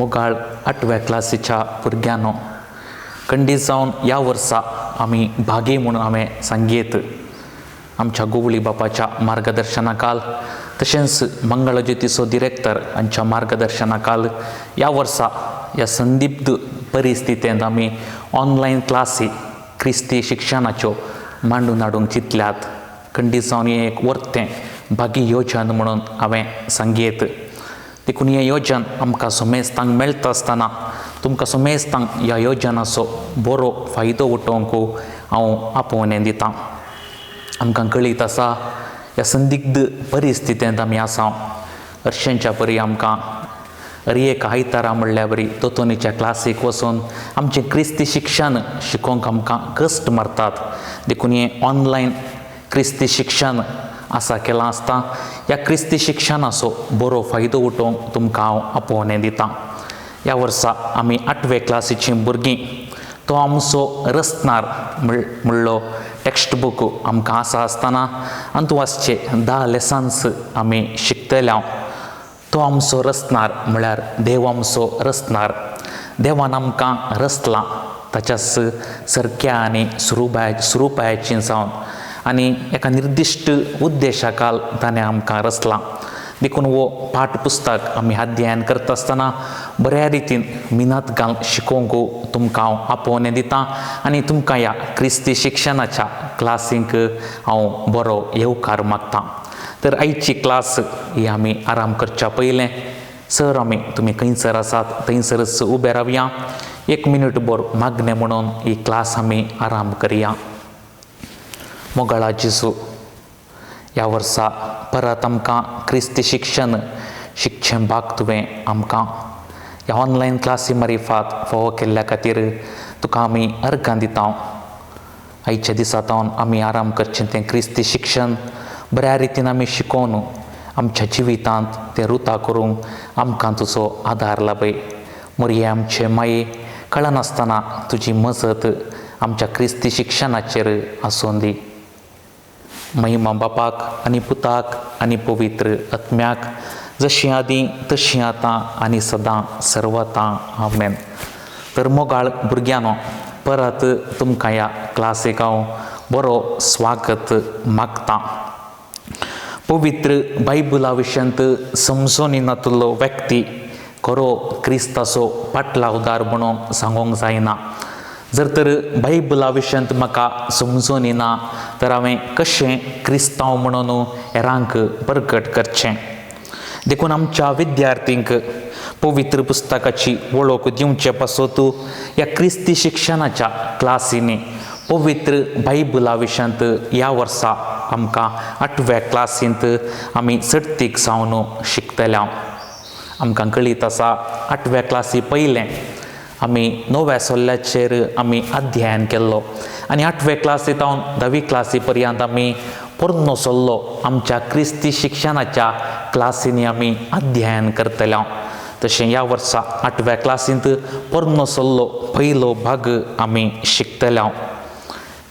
मोगाळ आठव्या क्लासीच्या भुरग्यांनो, खंडीत जावन ह्या वर्सा आमी भागी म्हणून हांवें सांगयेत. आमच्या गोवळी बापाच्या मार्गदर्शनाखाल तशेंच मंगळज्योतीचो डिरेक्टर हांच्या मार्गदर्शनाखाल ह्या वर्सा ह्या संदिग्ध परिस्थितींत आमी ऑनलायन क्लासी क्रिस्ती शिक्षणाच्यो मांडून हाडूंक चिंतल्यात. खंडीत जावन हें एक वर्तें भागी योजन म्हणून हांवें सांगयेत. देखून हें योजन आमकां समेस्तांक मेळटा आसतना तुमकां समेस्तांक ह्या योजनाचो बरो फायदो उठोवंक हांव आपोवणें दितां. आमकां कळीत आसा ह्या संदिग्ध परिस्थितींत आमी आसा. हरशेंच्या परी आमकां हर एक आयतारा म्हणल्यार बरी दोतोनीच्या क्लासीक वचून आमचें क्रिस्ती शिक्षण शिकोवंक आमकां कश्ट मारतात. देखून हें ऑनलायन क्रिस्ती शिक्षण आसा केलां आसता ह्या क्रिस्ती शिक्षणाचो बरो फायदो उठोवंक तुमकां हांव आपोवणें दितां. ह्या वर्सा आमी आठवे क्लासीचीं भुरगीं तो आमचो रचणार म्हणलो टॅक्स्ट बूक आमकां आसा आसतना आनी तूं आसचे 10 लेसन्स आमी शिकतले. तो आमचो रचणार म्हळ्यार देव आमचो रचणार. देवान आमकां रचलां ताच्याच सरक्या आनी सुरुपायाची जावन आनी एका निर्दिश्ट उद्देशाकाल ताणें आमकां रचलां. देखून हो पाठ पुस्तक आमी अध्ययन करता आसतना बऱ्या रितीन मिनात घालून शिकोवंक तुमकां हांव आपोवणें दितां आनी तुमकां ह्या क्रिस्ती शिक्षणाच्या क्लासींक हांव बरो येवकार मागतां. तर आयची क्लास ही आमी आराम करच्या पयलें सर आमी तुमी खंयसर आसात थंयसरच उबे रावया. 1 मिनट भर मागणें म्हणून ही क्लास आमी आराम करया. मोगाळा जेजू, ह्या वर्सा परत आमकां क्रिस्ती शिक्षण शिकचें भाग तुवें आमकां ह्या ऑनलायन क्लासी मारिफात फावो केल्ल्या खातीर तुका आमी अर्गां दिता. आयच्या दिसा तावन आमी आराम करचें तें क्रिस्ती शिक्षण बऱ्या रितीन आमी शिकोवन आमच्या जिवितांत तें रुता करूंक आमकां तुजो आदार लाभय. मोरये आमचे माये कळनासतना तुजी मजत आमच्या क्रिस्ती शिक्षणाचेर आसूं दी. महिमा बापाक आनी पुताक आनी पवित्र आत्म्याक, जशी आदीं तशी आतां आनी सदां सर्वतां. आमेन. तर मोगाळ भुरग्यांनो, परत तुमकां ह्या क्लासीक हांव बरो स्वागत मागतां. पवित्र बायबला विशयांत समजून नातलो व्यक्ती खरो क्रिस्ताचो पाटलावदार म्हणून सांगूंक जायना. जर तर बायबला विशयांत म्हाका समजून येना तर हांवें कशें क्रिस्तांव म्हणून हेरांक प्रगट करचें. देखून आमच्या विद्यार्थींक पवित्र पुस्तकाची वळख दिवचे पासत ह्या क्रिस्ती शिक्षणाच्या क्लासींनी पवित्र बायबला विशयांत ह्या वर्सा आमकां आठव्या क्लासींत आमी चडतीक जावन शिकतले. आमकां कळीत आसा आठव्या क्लासी पयलें आमी णव्या सोल्ल्याचेर आमी अध्ययन केल्लो आनी आठवे क्लासी तावन धावी क्लासी पर्यंत आमी पोरनो सोल्लो आमच्या क्रिस्ती शिक्षणाच्या क्लासींनी आमी अध्ययन करतले. तशें ह्या वर्सा आठव्या क्लासींत पोरनो सोल्लो पयलो भाग आमी शिकतले.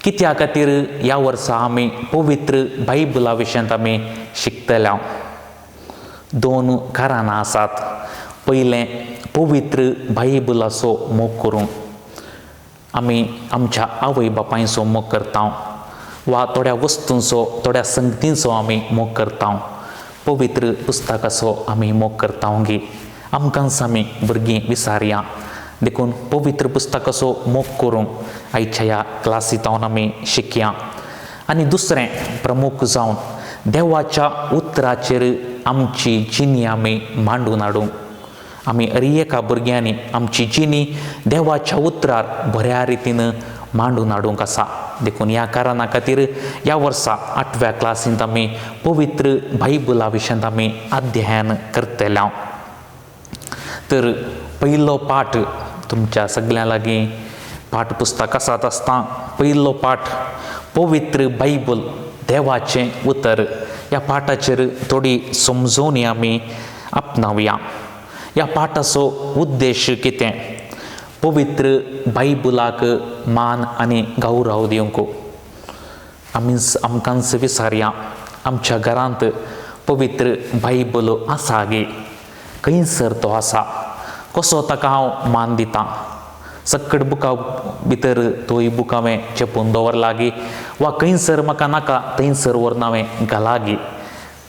कित्या खातीर ह्या वर्सा आमी पवित्र बायबला विशयांत आमी शिकतले. 2 कारणां आसात. पयलें, पवित्र बायबलाचो मोग करूंक आमी आमच्या आवय बापायचो मोग करता वा थोड्या वस्तूंचो थोड्या संगतींचो आमी मोग करता. पवित्र पुस्तकाचो आमी मोग करता गी आमकांच आमी भुरगीं विसारया. देखून पवित्र पुस्तकाचो मोग करूंक आयच्या ह्या क्लासींत आमी शिकया. आनी दुसरें प्रमुख जावन देवाच्या उतराचेर आमची जिणी आमी मांडून हाडूंक आमी हर एका भुरग्यांनी आमची जिणी देवाच्या उतरार बऱ्या रितीन मांडून हाडूंक आसा. देखून ह्या कारणा खातीर ह्या वर्सा आठव्या क्लासींत आमी पवित्र बायबला विशयांत आमी अध्ययन करतले. तर पयलो पाठ तुमच्या सगळ्यां लागीं पाठ पुस्तक आसात आसतना पयलो पाठ पवित्र बायबल देवाचें उतर ह्या पाठाचेर थोडी समजोवणी आमी आपणावया. ह्या पाठाचो उद्देश कितें? पवित्र बायबलाक मान आनी गौरव दिवंक. आमी आमकांच विसारया आमच्या घरांत पवित्र बायबल आसा गे, खंयसर तो आसा? कसो ताका हांव मान दितां? सक्कड बुका भितर तोय बूक हांवें चेपून दवरलागी वा खंयसर म्हाका नाका थंयसर व्हरून हांवें घालागी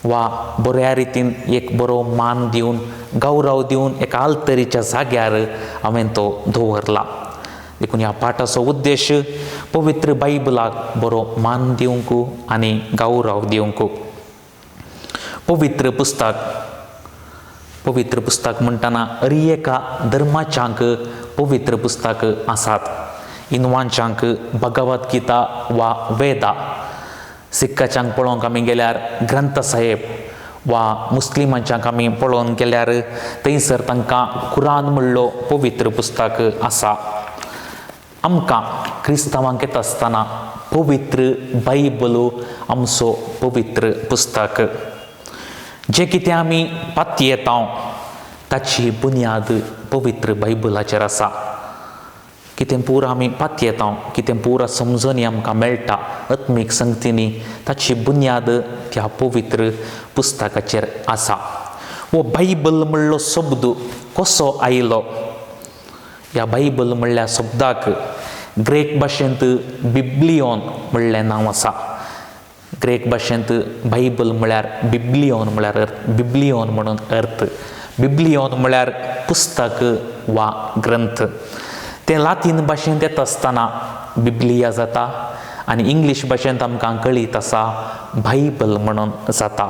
वा बऱ्या रितीन एक बरो मान दिवन गौरव दिवन एका आल्तरीच्या जाग्यार हांवें तो दवरला. देखून ह्या पाठाचो उद्देश पवित्र बायबलाक बरो मान दिवंक आनी गौरव दिवंक. पवित्र पुस्तक, पवित्र पुस्तक म्हणटना हर एका धर्माच्यांक पवित्र पुस्तक आसात. हिंदवांच्यांक भगवत गीता वा वेदा, सिक्काच्यांक पळोवंक आमी गेल्यार ग्रंथ साहेब वा मुस्लिमांच्यांक आमी पळोवंक गेल्यार थंयसर तांकां कुरान म्हणलो पवित्र पुस्तक आसा. आमकां क्रिस्तांवांक येता आसतना पवित्र बायबल आमचो पवित्र पुस्तक. जें कितें आमी पातयेता ताची बुन्याद पवित्र बायबलाचेर आसा. कितें पुरा आमी पातयेता, कितें पुरा समजणी आमकां मेळटा आत्मीक संगतींनी, ताची बुन्याद त्या पवित्र पुस्तकाचेर आसा. हो बायबल म्हणलो शब्द कसो आयलो? ह्या बायबल म्हणल्या शब्दाक ग्रेक भाशेंत बिब्लियोन म्हणलें नांव आसा. ग्रेक भाशेंत बायबल म्हळ्यार बिब्लियोन म्हळ्यार अर्थ, बिब्लियोन म्हणून अर्थ. बिब्लियोन म्हळ्यार पुस्तक वा ग्रंथ. तें लातीन भाशेंत येता आसतना बिब्लिया जाता आनी इंग्लीश भाशेंत आमकां कळीत आसा बायबल म्हणून जाता.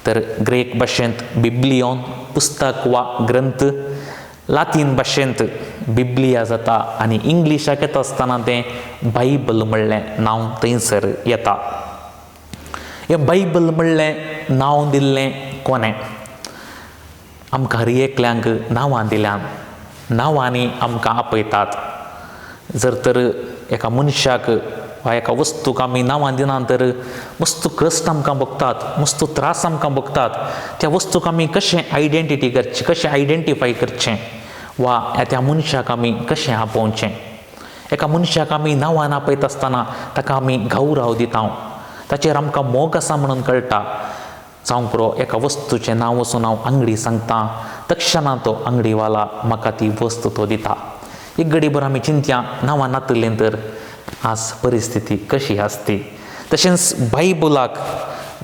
तर ग्रेक भाशेंत बिब्लियोन पुस्तक वा ग्रंथ, लातीन भाशेंत बिब्लिया जाता आनी इंग्लिशाक येता आसतना तें बायबल म्हणलें नांव थंयसर येता. हें बायबल म्हणलें नांव दिल्लें कोणें? आमकां हर एकल्यांक नांवां दिल्यान, नांवांनी आमकां आपयतात. जर तर एका मनशाक वा एका वस्तूक आमी नांवां दिना तर वस्तू कश्ट आमकां भोगतात, वस्तू त्रास आमकां भोगतात. त्या वस्तूक आमी कशें आयडेंटिटी करचें, कशें आयडेंटिफाय करचें वा त्या मनशाक आमी कशें आपोवचें? एका मनशाक आमी नांवान आपयता आसतना ताका आमी गौरव दिता, ताचेर आमकां मोग आसा म्हणून कळटा. जावंक पुरो एका वस्तूचें नांव वचून हांव आंगडी सांगता, तक्षणा तो आंगडीवाला म्हाका ती वस्त तो दिता. एक घडीभर आमी चिंतया नांवां नातलें तर आज परिस्थिती कशी आसती. तशेंच बायबलाक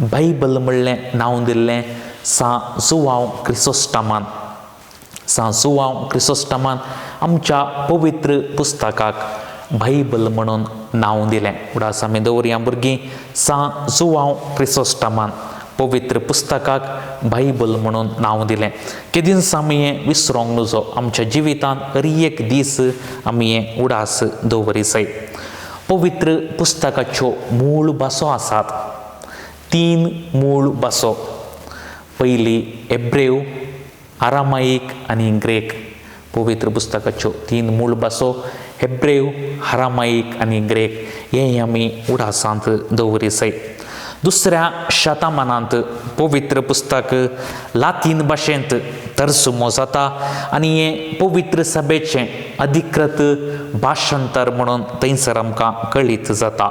बायबल म्हणलें नांव दिल्लें सां जुवांव क्रिसोस्टमान. सां जुवांव क्रिसोस्टमान आमच्या पवित्र पुस्तकाक बायबल म्हणून नांव दिलें. उडास आमी दवरया भुरगीं, सां जुवांव क्रिसोस्टमान पवित्र पुस्तकाक बायबल म्हणून नांव दिलें. केदींच आमी हें विसरोंक नजो, आमच्या जिवितांत हर एक दीस आमी हें उडास दवरी जाय. पवित्र पुस्तकाच्यो मूळ भासो आसात, 3 मूळ भासो. पयली एब्रेव, आरामाईक आनी ग्रेक. पवित्र पुस्तकाच्यो 3 मूळ भासो हेब्रेव, आरामाईक आनी ग्रेक हें आमी उडासांत दवरी जाय. दुसऱ्या शतमानांत पवित्र पुस्तक लातीन भाशेंत तर्जुमो जाता आनी हें पवित्र सभेचें अधिकृत भाशांतर म्हणून थंयसर आमकां कळीत जाता.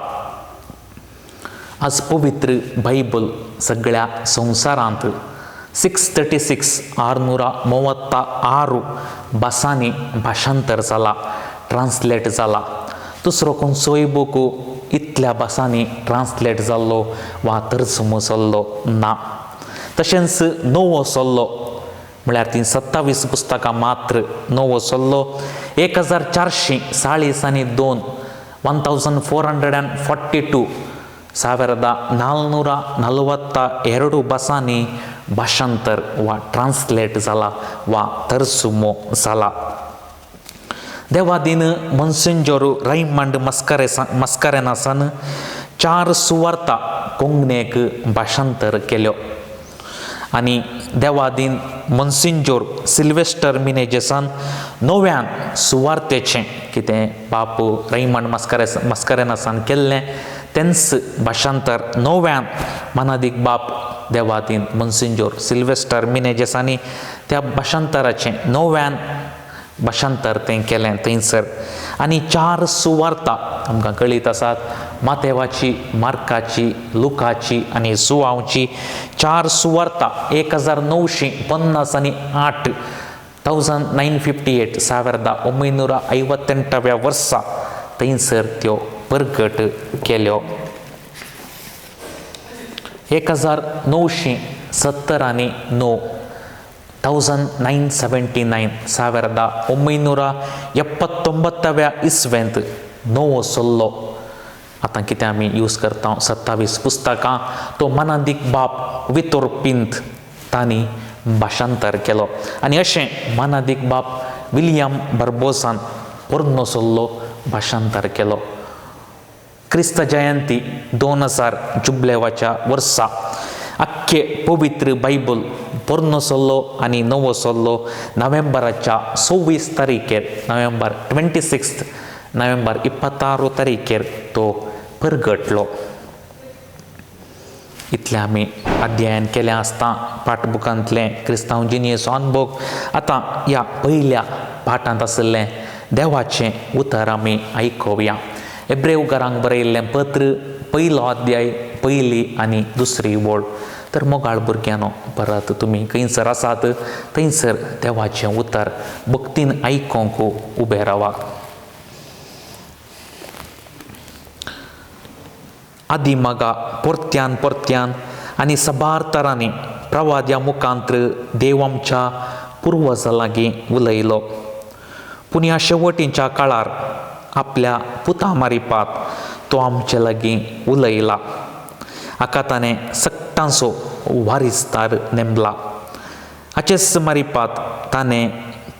आज पवित्र बायबल सगळ्या संवसारांत 636 636 भासांनी भाशांतर जाला, ट्रान्सलेट जाला. दुसरो खंयचोय बूक इतल्या भासांनी ट्रान्सलेट जाल्लो वा तर्जुमो जाल्लो ना. तशेंच नवो सल्लो म्हळ्यार तीं 27 पुस्तकां मात्र नवो सल्लो 1440 आनी 2 1442 1442 भासांनी भाशांतर वा ट्रान्सलेट जाला वा तर्जुमो जाला. देवादीन मोन्सिंजोर रैमंड मस्करेनासान 4 सुवार्ता कोंकणीक भाशांतर केल्यो आनी देवादीन मोन्सिंजोर सिल्वेस्टर मिनेजेसान नव्यान सुवार्तेचें कितें बाप रैमंड मस्करेनासान केल्लें तेंच भाशांतर नव्यान मानादीक बाप देवादीन मोन्सिंजोर सिल्वेस्टर मिनेजेसांनी त्या भाशांतराचें नव्यान भाशांतर तें केलें थंयसर. आनी 4 सुवार्ता आमकां कळीत आसात, मातेवाची, मार्काची, लुकाची आनी जुवांवची 4 सुवार्ता 1958 आनी 8 1958 1958 वर्सा थंयसर त्यो परगट केल्यो. 1979 1979 1979 इस्वेंत नवो सल्लो आतां कितें आमी यूज करता 27 पुस्तकां तो मनादीक बाप वितोर पिंत तांणी भाशांतर केलो आनी अशें मनादीक बाप विलियम बर्बोसान पोरनो सल्लो भाशांतर केलो. क्रिस्त जयंती 2000 जुबलेवाच्या वर्सा आख्खे पवित्र बायबल पोरनो सल्लो आनी नवो सल्लो नोव्हेंबराच्या 26 तारखेर नोव्हेंबर 26 नोव्हेंबर 26 तारखेर तो परगटलो. इतलें आमी अध्ययन केलें आसता पाठबुकांतलें क्रिस्तांव जिणेचो अनुभव. आतां ह्या पयल्या पाठांत आशिल्लें देवाचें उतर आमी आयकुया. एब्रेवकारांक बरयल्लें पत्र पयलो अध्याय पयली आनी दुसरी वळ. तर मोगाळ भुरग्यांनो, परत तुमी खंयसर आसात थंयसर देवाचें उतर भक्तीन आयकूंक उबे रावा. आदी मागा परत्यान परत्यान आनी साबार तरांनी प्रवाद्या मुखांत्र देव आमच्या पुर्वजां लागीं उलयलो, पूण ह्या शेवटीच्या काळार आपल्या पुता मारिपात तो आमचे लागीं उलयला. हाका ताणें सगटांचो वारिसदार नेमला. हाचेच मारिपात ताणें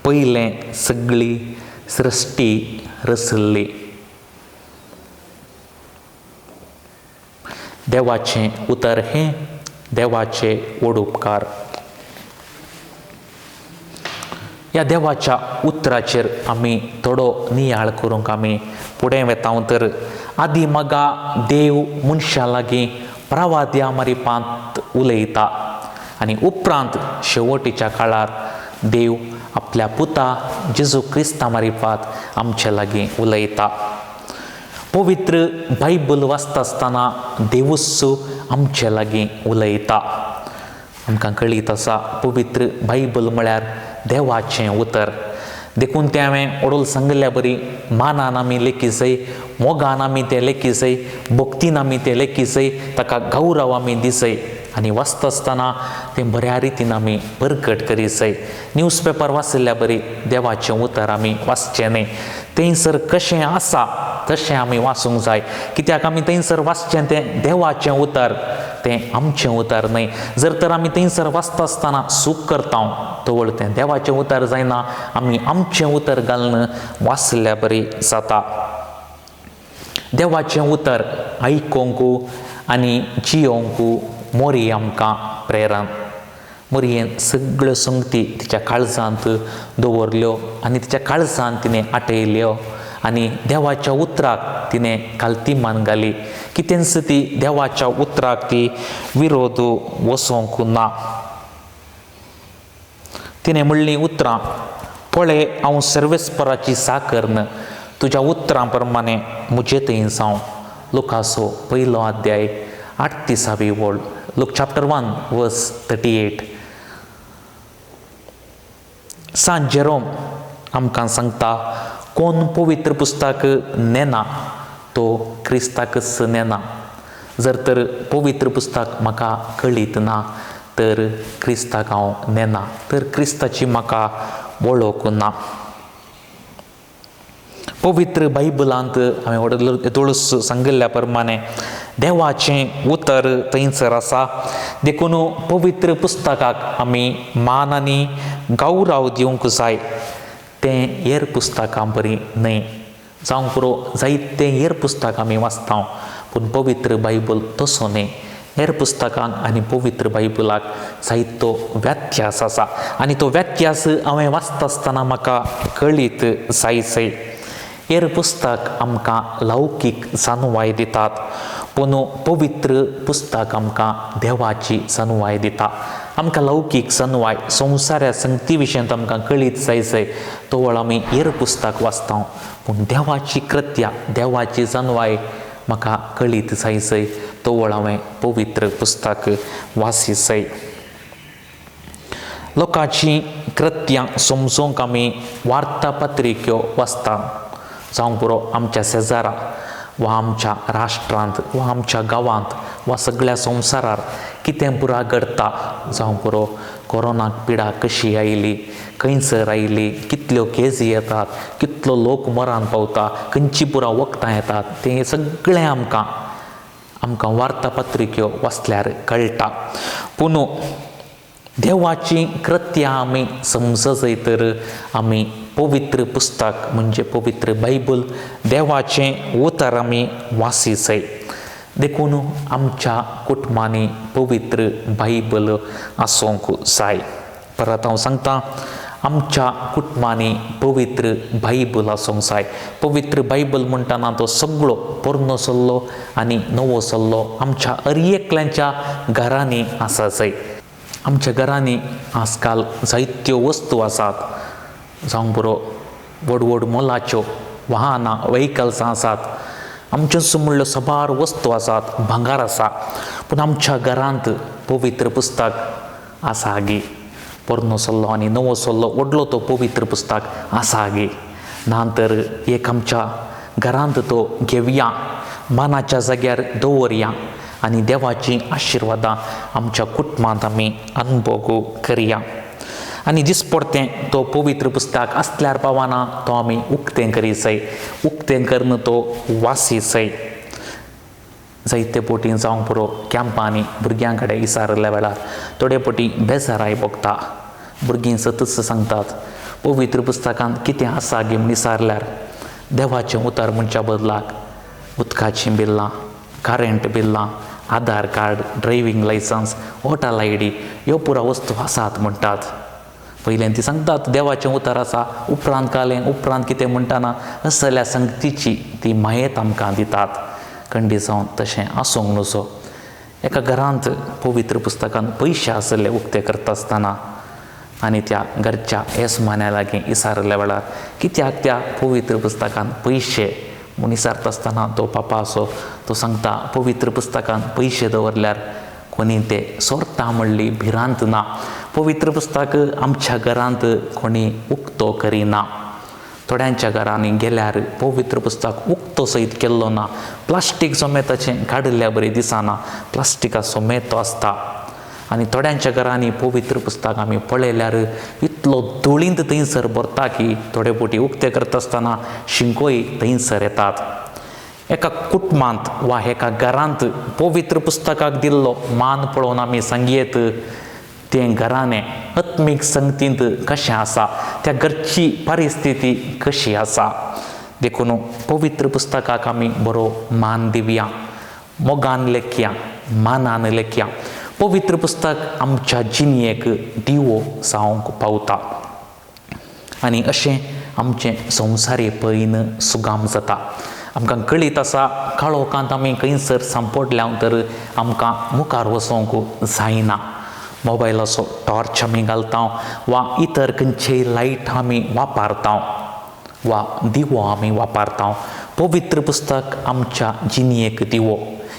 पयलें सगळी सृश्टी रचल्ली. देवाचें उतर हें देवाचे वडुपकार. ह्या देवाच्या उतराचेर आमी थोडो नियाळ करूंक आमी फुडें वेता. तर आदी मागा देव मनशां लागीं प्रवाद्या मारिपांत उलयता आनी उपरांत शेवटीच्या काळार देव आपल्या पुता जेजू क्रिस्ता मारिपात आमचे लागीं उलयता. पवित्र बायबल वाचता आसतना देवूच आमचे लागीं उलयता. आमकां कळीत आसा पवित्र बायबल म्हळ्यार देवाचें उतर. देखून तें हांवें ओडोल सांगिल्ल्या बरी मानान आमी लेखीसय, मोगान आमी तें लेखीसय, भक्तीन आमी तें लेखीसय, ताका गौरव आमी दिसय आनी वाचता आसतना तें बऱ्या रितीन आमी परगट करीसय. न्यूज पेपर वाचिल्ल्या बरी देवाचें उतर आमी वाचचें न्हय. थंयसर कशें आसा तशें आमी वाचूंक जाय, कित्याक आमी थंयसर वाचचें तें देवाचें उतर, तें आमचें उतर न्हय. जर तर आमी थंयसर वाचता आसतना चूक करता तवळ तें देवाचें उतर जायना, आमी आमचें उतर घालून वाचल्या बरी जाता. देवाचें उतर आयकूंक आनी जियोंक मोरी आमकां प्रेरण. मोरयेन सगळ्यो संगती तिच्या काळजांत दवरल्यो आनी तिच्या काळजांत तिणें आटयल्यो आनी देवाच्या उतराक तिणें कालती मान घाली. कितेंच ती देवाच्या उतराक ती विरोध वचोंक ना. तिणें म्हणलीं उतरां, पळय हांव सर्वेस्पराची साकर, तुज्या उतरां प्रमाणे म्हजे थंय जावं. लुकाचो पयलो अध्याय 38वी वळ, लूक चॅप्टर 1 वर्स 38. सांत जेरोम आमकां सांगता, कोण पवित्र पुस्तक नेना तो क्रिस्ताकच नेना. जर तर पवित्र पुस्तक म्हाका कळीत ना तर क्रिस्ताक हांव नेना, तर क्रिस्ताची म्हाका वळख ना. पवित्र बायबलांत हांवें व्हडलो सांगिल्ल्या प्रमाणे देवाचें उतर थंयसर आसा. देखून पवित्र पुस्तकाक आमी मान आनी गौरव दिवंक जाय. तें हेर पुस्तकां बरी न्हय. जावंक पुरो जायते हेर पुस्तकां आमी वाचता, पूण पवित्र बायबल तसो न्हय. हेर पुस्तकांक आनी पवित्र बायबलाक जायतो व्यत्यास आसा आनी तो व्यत्यास हांवें वाचता आसतना म्हाका कळीत जायसय. हेर पुस्तक आमकां लौकीक जाणवाय दितात, पूण पवित्र पुस्तक आमकां देवाची जाणवाय दिता. आमकां लौकीक जाणवाय संवसारा संगती विशयांत आमकां कळीत जायसय तवळ आमी हेर पुस्तक वाचता, पूण देवाची कृत्या देवाची जाणवाय म्हाका कळीत जायसय तवळ हांवें पवित्र पुस्तक वाचिसय. लोकांची कृत्यां समजूंक आमी वार्तापत्रिक्यो वाचता, जावंक पुरो आमच्या शेजारा वा आमच्या राष्ट्रांत वा आमच्या गांवांत वा सगळ्या संवसारार कितें पुरा घडटा, जावं पुरो कोरोनाक पिडा कशी आयली, खंयसर आयली, कितल्यो केजी येतात, कितलो लोक मरान पावता, खंयची पुरा वखदां येतात, तें सगळें आमकां आमकां वार्तापत्रिक्यो वाचल्यार कळटा. पूण देवाची कृत्यां आमी समजय तर आमी पवित्र पुस्तक म्हणजे पवित्र बायबल देवाचें उतर आमी वासीचय. देखून आमच्या कुटुंबांनी पवित्र बायबल आसूंक जाय. परत हांव सांगता, आमच्या कुटुंबांनी पवित्र बायबल आसूंक जाय. पवित्र बायबल म्हणटना तो सगळो पोरनो सल्लो आनी नवो सल्लो आमच्या हर एकल्यांच्या घरांनी आसा जाय. आमच्या घरांनी आजकाल जायत्यो वस्तू आसात, जावं पुरो व्हड व्हड मोलाच्यो वाहनां व्हेकल्सां आसात, आमच्यो म्हणल्यो साबार वस्तू आसात, भांगार आसा, पूण आमच्या घरांत पवित्र पुस्तक आसा गी? पोरनो सल्लो आनी नवो सल्लो व्हडलो तो पवित्र पुस्तक आसा गी? ना तर एक आमच्या घरांत तो घेवया, मानाच्या जाग्यार दवरया आनी देवाचीं आशिर्वादां आमच्या कुटुंबांत आमी अनुभव करया. आनी दिसपडतें तो पवित्र पुस्तक आसल्यार पावना तो आमी उक्तें करीसय, उक्तें करून तो वासीसय. जायते पोटी जावंक पुरो कॅम्पांनी भुरग्यां कडेन इसारिल्ल्या वेळार थोडे पोटी बेजाराय भोगता. भुरगीं सतत सांगतात पवित्र पुस्तकांत कितें आसा गी म्हूण विचारल्यार देवाचें उतर म्हणच्या बदलाक उदकाचीं बिल्लां, current बिल्लां, Aadhaar card, driving licence, voter I D ह्यो पुरा वस्तू आसात म्हणटात. पयलें ती सांगतात देवाचें उतर आसा, उपरांत कालें उपरांत कितें म्हणटना असल्या संगतीची ती मायेत आमकां दितात. कंडिजावन तशें आसूंक न्हजो. एका घरांत पवित्र पुस्तकान पयशे आसले उक्ते करता आसतना आनी त्या घरच्या येसमान्या लागीं इसारिल्ल्या वेळार कित्याक त्या पवित्र पुस्तकान पयशे म्हूण विचारता आसतना तो पापा असो तो सांगता पवित्र पुस्तकान पयशे दवरल्यार कोणी ते सोरता म्हणली भिरांत ना. पवित्र पुस्तक आमच्या घरांत कोणी उक्तो करिना. थोड्यांच्या घरांनी गेल्यार पवित्र पुस्तक उक्तो सयत केल्लो ना, प्लास्टीक सोमेताचें काडिल्ल्या बरी दिसना, प्लास्टिका सोमेत तो आसता. आनी थोड्यांच्या घरांनी पवित्र पुस्तक आमी पळयल्यार इतलो धुळींत थंयसर भरता की थोडे पोटी उक्ते करता आसतना शिंकोय थंयसर येतात. एका कुटुंबांत वा एका घरांत पवित्र पुस्तकाक दिल्लो मान पळोवन आमी सांगयेत तें घराणें आत्मीक संगतींत कशें आसा, त्या घरची परिस्थिती कशी आसा. देखून पवित्र पुस्तकाक आमी बरो मान दिवया, मोगान लेखया, मानान लेखया. पवित्र पुस्तक आमच्या जिणेक दिवो जावंक पावता आनी अशें आमचें संवसारी पयन सुगाम जाता. आमकां कळीत आसा काळोखांत आमी खंयसर सांपडल्या तर आमकां मुखार वचोंक जायना. मोबायलाचो टॉर्च आमी घालता वा इतर खंयचेय लायट आमी वापरता वा दिवो आमी वापरता. पवित्र पुस्तक आमच्या जिणेक दिवो.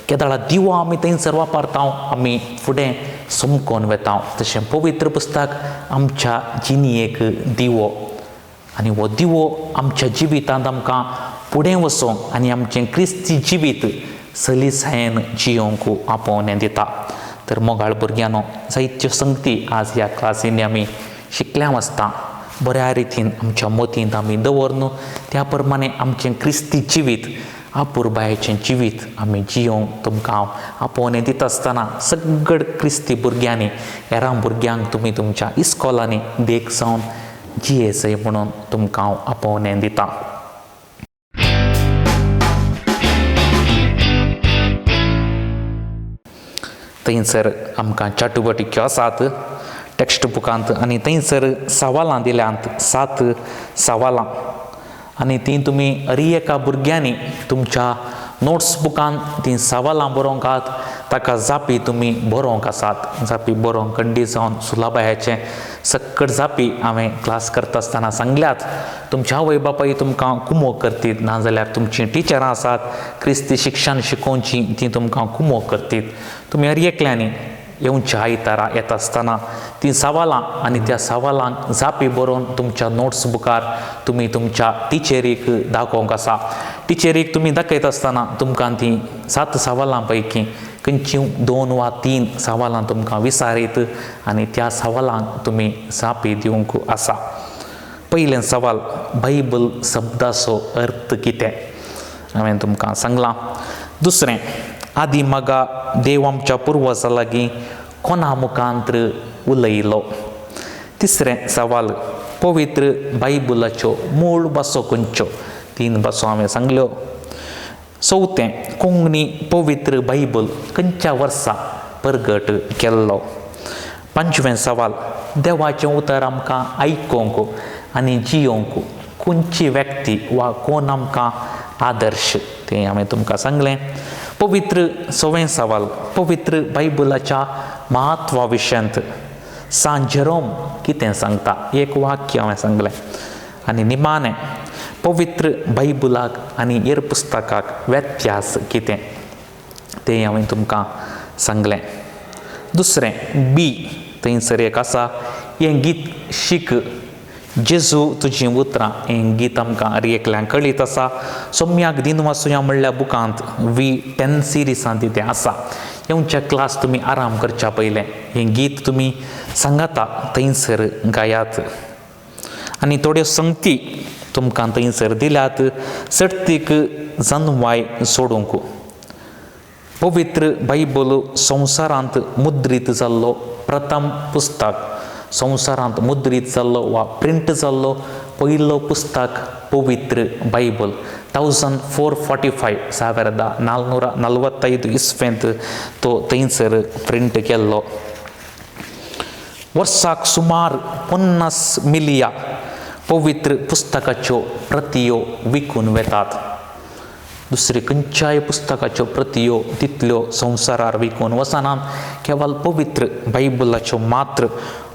केदाळा दिवो आमी थंयसर वापरता आमी फुडें समकोन वेता, तशें पवित्र पुस्तक आमच्या जिणेक दिवो आनी हो दिवो आमच्या जिवितांत आमकां फुडें वचोंक आनी आमचें क्रिस्ती जिवीत सलीसायेन जियोंक आपोवणें दिता. तर मोगाळ भुरग्यांनो, जायत्यो संगती आज ह्या क्लासींनी आमी शिकल्या आसता. बऱ्या रितीन आमच्या मतींत आमी दवरन त्या प्रमाणे आमचें क्रिस्ती जिवीत, आपुरबायेचें जिवीत आमी जियोंक तुमकां हांव आपोवणें दिता आसतना सगळ क्रिस्ती भुरग्यांनी, हेरां भुरग्यांक तुमी तुमच्या इस्कॉलांनी देख जावन जियेसय म्हणून तुमकां हांव आपोवणें दिता. थंयसर आमकां चाटुबटिक्यो आसात टॅक्स्ट बुकांत आनी थंयसर सवालां दिल्यांत, 7 सवालां, आनी तीं तुमी हर एका भुरग्यांनी तुमच्या नोट्स बुकान तीं सवालां बरोवंक आहात, ताका जापी तुमी बरोवंक आसात. जापी बरोवंक कंडी जावन सुलाबायाचें सक्कड जापी हांवें क्लास करता आसतना सांगल्यात. तुमच्या आवय बापाय तुमकां कुमोक करतीत, नाजाल्यार तुमचीं टिचरां आसात क्रिस्ती शिक्षण शिकोवचीं तीं तुमकां कुमोक करतीत. तुमी हर एकल्यांनी येवच्या आयतारा येता आसतना तीं सवालां आनी त्या सवालांक जापी बरोवन तुमच्या नोट्स बुकार तुमी तुमच्या टिचरीक दाखोवंक आसा. टिचरीक तुमी दाखयता आसतना तुमकां तीं 7 सवालां पैकी खंयची 2 वा 3 सवालां तुमकां विचारीत आनी त्या सवालांक तुमी जापी दिवंक आसा. पयलें सवाल, बायबल शब्दाचो अर्थ कितें हांवें तुमकां सांगलां. दुसरें, आदी मगा देव आमच्या पुर्वजां लागीं कोणा मुखांत्र उलयलो. तिसरें सवाल, पवित्र बायबलाच्यो मूळ भासो खंयच्यो, 3 भासो हांवें सांगल्यो. चवथें, कोंकणी पवित्र बायबल खंयच्या वर्सा परगट केल्लो. पांचवें सवाल, देवाचें उतर आमकां आयकोंक आनी जियोंक खंयची व्यक्ती वा कोण आमकां आदर्श, तें हांवें तुमकां सांगलें. पवित्र सवें सवाल, पवित्र बायबलाच्या म्हत्वा विशयांत सांत जेरोम कितें सांगता, एक वाक्य हांवें सांगलें. आनी निमाणें, पवित्र बायबलाक आनी हेर पुस्तकाक व्यत्यास कितें तें हांवें तुमकां सांगलें. दुसरें बी थंयसर एक आसा, हें गीत शीक जेजू तुजीं उतरां, हें गीत आमकां हर एकल्यांक कळीत आसा. सोम्याक दिन वाचुया म्हणल्या बुकांत V10 सिरिजांत तें आसा. येवच्या क्लास तुमी आराम करच्या पयलें हें गीत तुमी सांगाता थंयसर गायात. आनी थोड्यो संगती तुमकां थंयसर दिल्यात सर्तीक जनवाय सोडूंक. पवित्र बायबल संवसारांत मुद्रीत जाल्लो प्रथम पुस्तक, संवसारांत मुद्रीत जाल्लो वा प्रिंट जाल्लो पयलो पुस्तक पवित्र बायबल 1445 1445 इस्वेंत तो थंयसर प्रिंट केल्लो. वर्साक सुमार 50 मिलिया पवित्र पुस्तकाच्यो प्रतियो विकून वेतात. दुसरे खंयच्याय पुस्तकाच्यो प्रतियो तितल्यो संवसारार विकून वचनात, केवल पवित्र बायबलाच्यो मात्र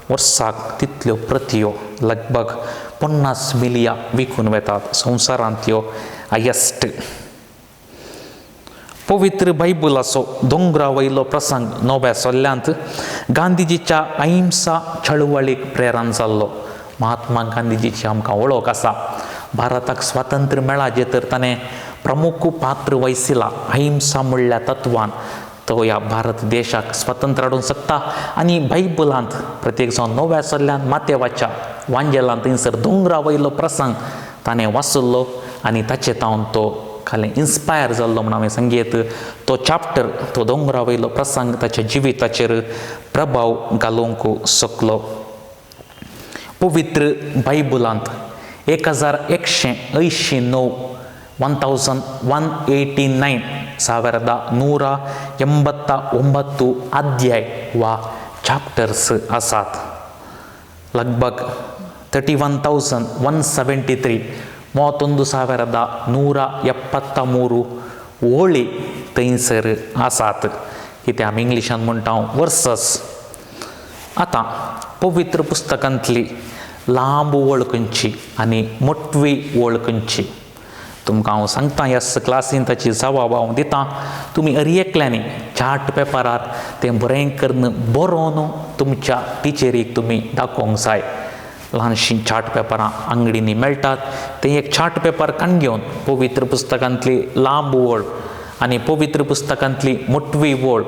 वर्साक तितल्यो प्रतियो लगभग 50 मिलिया विकून वेतात संवसारांत त्यो हायेस्ट. पवित्र बायबलाचो दोंगरा वयलो प्रसंग नव्या सल्ल्यांत गांधीजीच्या अहिंसा चळवळीक प्रेरण जाल्लो. महात्मा गांधीजीची आमकां वळख आसा. भारताक स्वातंत्र्य मेळाचें तर ताणें प्रमुख पात्र वयसिला अहिंसा म्हणल्या तत्वान तो ह्या भारत देशाक स्वातंत्र्य हाडूंक शकता. आनी बायबलांत प्रत्येक जावन नव्या सल्ल्यान मातेवाच्या वांजेलांत थंयसर दोंगरा वयलो प्रसंग ताणें वाचल्लो आनी ताचे तावन तो खालें इन्स्पायर जाल्लो म्हूण हांवें सांगयेत. तो चॅप्टर, तो दोंगरा वयलो प्रसंग ताच्या जिविताचेर प्रभाव घालूंक शकलो. पवित्र बायबलांत 1189 1189 1189 अध्याय वा चॅप्टर्स आसात. लगभग 31,173 31,173 ओळी थंयसर आसात. कितें आमी इंग्लिशान म्हणटा वर्सस. आतां पवित्र पुस्तकांतली लांब वळ खंयची आनी मोटवी वळ खंयची तुमकां हांव सांगता. ह्या क्लासीन ताची जबाब हांव दितां. तुमी हर एकल्यांनी चार्ट पेपरार तें बरें करून बरोवन तुमच्या टिचरीक तुमी दाखोवंक जाय. ल्हानशीं चार्ट पेपरां आंगडींनी मेळटात, तें एक चार्ट पेपर काडून घेवन पवित्र पुस्तकांतली लांब वळ आनी पवित्र पुस्तकांतली मोटवी वळ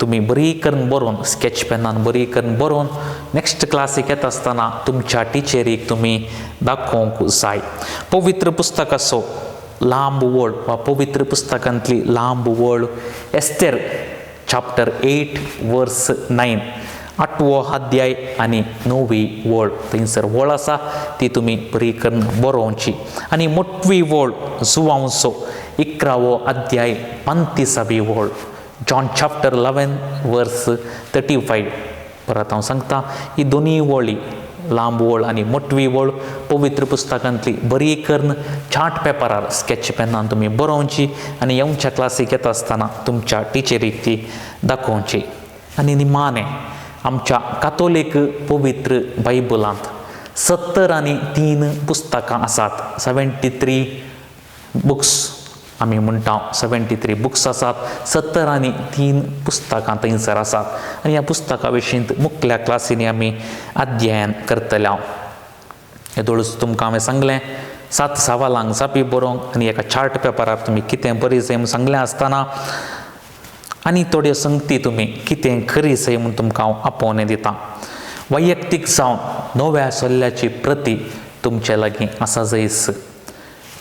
तुमी बरी करून बरोवन स्केच पेनान बरी करून बरोवन नेक्स्ट क्लासीक येता आसतना तुमच्या टिचरीक तुमी दाखोवंक जाय. पवित्र पुस्तकाचो लांब वळ वा पवित्र पुस्तकांतली लांब वळ एस्तेर चॅप्टर 8 वर्स 9 8वो अध्याय आनी 9वी वळ थंयसर वळ आसा ती तुमी बरी करून बरोवची. आनी मोटवी वळ जुवांचो 11वो अध्याय 35वी वळ जॉन चॅप्टर 11 वर्स 35. परत हांव सांगता, ही दोनूय वळी लांब वळ आनी मोटवी वळ पवित्र पुस्तकांतली बरी करून चार्ट पेपरार स्केच पेनान तुमी बरोवची आनी येवच्या क्लासीक येता आसतना तुमच्या टिचरीक ती दाखोवची. आनी निमाणें आमच्या कातोलीक पवित्र बायबलांत 73 पुस्तकां आसात, 73 बुक्स. आमी म्हणटा 73 बुक्स आसात, 73 पुस्तकां थंयसर आसात आनी ह्या पुस्तका विशीं मुखल्या क्लासींनी आमी अध्ययन करतले. येदोळूच तुमकां हांवें सांगलें 7 सवालांक जापी बरोवंक आनी एका चार्ट पेपरार तुमी कितें बरी जाय म्हूण सांगलें आसतना आनी थोड्यो संगती तुमी कितें खरी जाय म्हूण तुमकां हांव आपोवणें दितां. वैयक्तीक जावन नव्या सल्ल्याची प्रती तुमचे लागीं आसा जयस.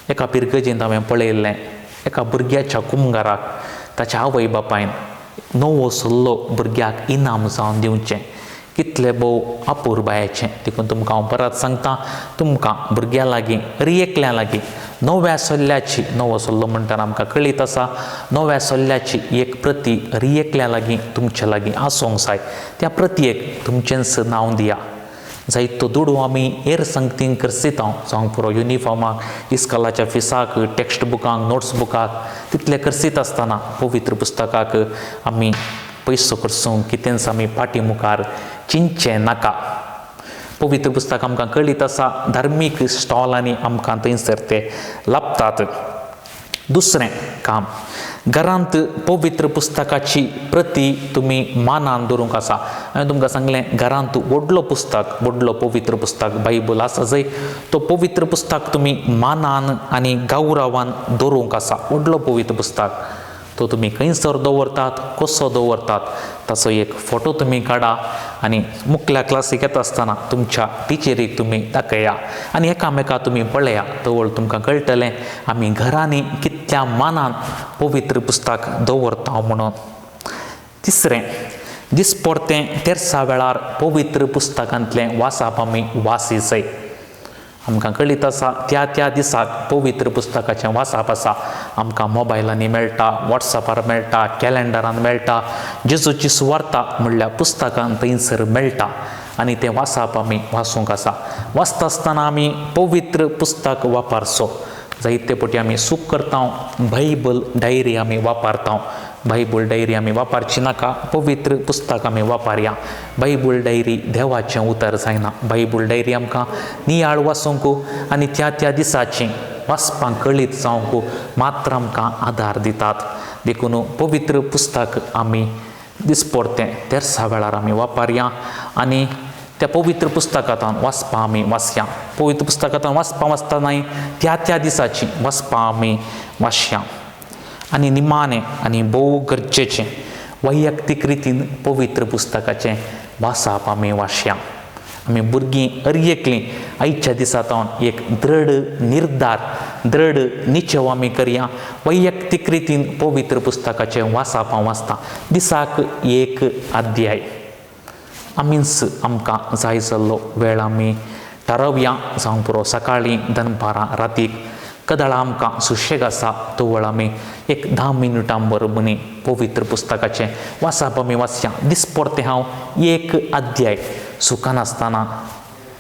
एका पिरगजेंत हांवें पळयल्लें एका भुरग्याच्या कुमगाराक ताच्या आवय बापायन नवो सल्लो भुरग्याक इनाम जावन दिवचें, कितले भोव अपुरबायेचें. देखून तुमकां हांव परत सांगता, तुमकां भुरग्यां लागीं हर एकल्या लागीं नव्या सल्ल्याची, नवो सल्लो म्हणटाना आमकां कळीत आसा, नव्या सल्ल्याची एक प्रती हर एकल्या लागीं तुमचे लागीं आसूंक जाय. त्या प्रतीयेक तुमचेंच नांव दिया. जायतो दुडू आमी हेर संगतींक खर्चिता, जावंक पुरो युनिफॉर्माक, इस्कॉलाच्या फिसाक, टॅक्स्ट बुकांक, नोट्स बुकाक, तितले खर्चीत आसतना पवित्र पुस्तकाक आमी पयसो खर्चूंक कितेंच आमी फाटीं मुखार चिंतचें नाका. पवित्र पुस्तक आमकां कळीत आसा, धार्मीक स्टॉलांनी आमकां थंयसर ते लाबतात. दुसरें काम, घरांत पवित्र पुस्तकाची प्रती तुमी मानान दवरूंक आसा. हांवें तुमकां सांगलें, घरांत व्हडलो पुस्तक, व्हडलो पवित्र पुस्तक बायबल आसा जंय, तो पवित्र पुस्तक तुमी मानान आनी गौरवान दवरूंक आसा. व्हडलो पवित्र पुस्तक तो तुमी खंयसर दवरतात, कसो दवरतात ताचो एक फोटो तुमी काडा आनी मुखल्या क्लासीक येता आसतना तुमच्या टिचरीक तुमी दाखया आनी एकामेका तुमी पळया. तवळ तुमकां कळटलें आमी घरांनी कितल्या मानान पवित्र पुस्तक दवरता म्हणून. तिसरें, दिसपडतें तेरसा वेळार पवित्र पुस्तकांतलें वाचप आमी वासीचय. आमकां कळीत आसा त्या त्या दिसाक पवित्र पुस्तकाचें वाचप आसा. आमकां मोबायलांनी मेळटा, वॉट्सॅपार मेळटा, कॅलेंडरान मेळटा, जेजूची सुवार्ता म्हणल्या पुस्तकान थंयसर मेळटा आनी तें वाचप आमी वाचूंक आसा. वाचता आसतना आमी पवित्र पुस्तक वापरचो. जायते फावटी आमी चूक करता, बायबल डायरी आमी वापरता. बायबल डायरी आमी वापरची नाका, पवित्र पुस्तक आमी वापरया. बायबल डायरी देवाचें उतर जायना. बायबल डायरी आमकां नियाळ वाचूंक आनी त्या त्या दिसाचें वाचपाक कळीत जावंक मात्र आमकां आदार दितात. देखून पवित्र पुस्तक आमी दिसपडतें तेरसा वेळार आमी वापरया आनी त्या पवित्र पुस्तकांतल्यान वाचपां आमी वाचया. पवित्र पुस्तकांतल्यान वाचपां वाचतनाय त्या त्या दिसाची वाचपां आमी वाचया. आनी निमाणें आनी भोव गरजेचें, वैयक्तीक रितीन पवित्र पुस्तकाचें वाचप आमी वाचया. आमी भुरगीं हर एकलीं आयच्या दिसा सावन एक दृढ निर्धार, दृढ निश्चय आमी करया. वैयक्तीक रितीन पवित्र पुस्तकाचें वाचप हांव वाचतां, दिसाक एक अध्याय. आमीच आमकां जाय जाल्लो वेळ आमी थारावया, जावंक पुरो सकाळीं, दनपारां, रातीक. कदळां आमकां सुशेग आसा तवळ आमी एक 10 मिनटां बरोबरनी पवित्र पुस्तकाचें वाचप आमी वाचया. दिसपडतें हांव एक अध्याय सुकनासतना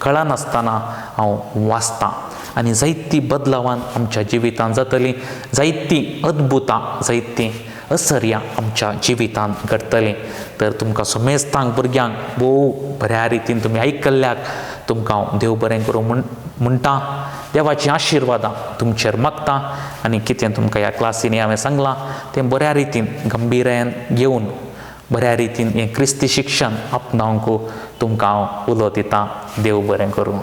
कळनासतना हांव वाचतां आनी जायतीं बदलावान आमच्या जिवितांत जातलीं, जायतीं अद्भुतां, जायतीं असर्यां आमच्या जिवितांत घडटलीं. तर तुमकां समेस्तांक भुरग्यांक भोव बऱ्या रितीन तुमी आयकल्ल्याक तुमकां हांव देव बरें करूं म्हण म्हणटा. देवाचीं आशिर्वादां तुमचेर मागता आनी कितें तुमकां ह्या क्लासींनी हांवें सांगलां तें बऱ्या रितीन गंभीरायेन घेवन बऱ्या रितीन हें क्रिस्ती शिक्षण आपणावंक तुमकां हांव उलो दितां. देव बरें करूं.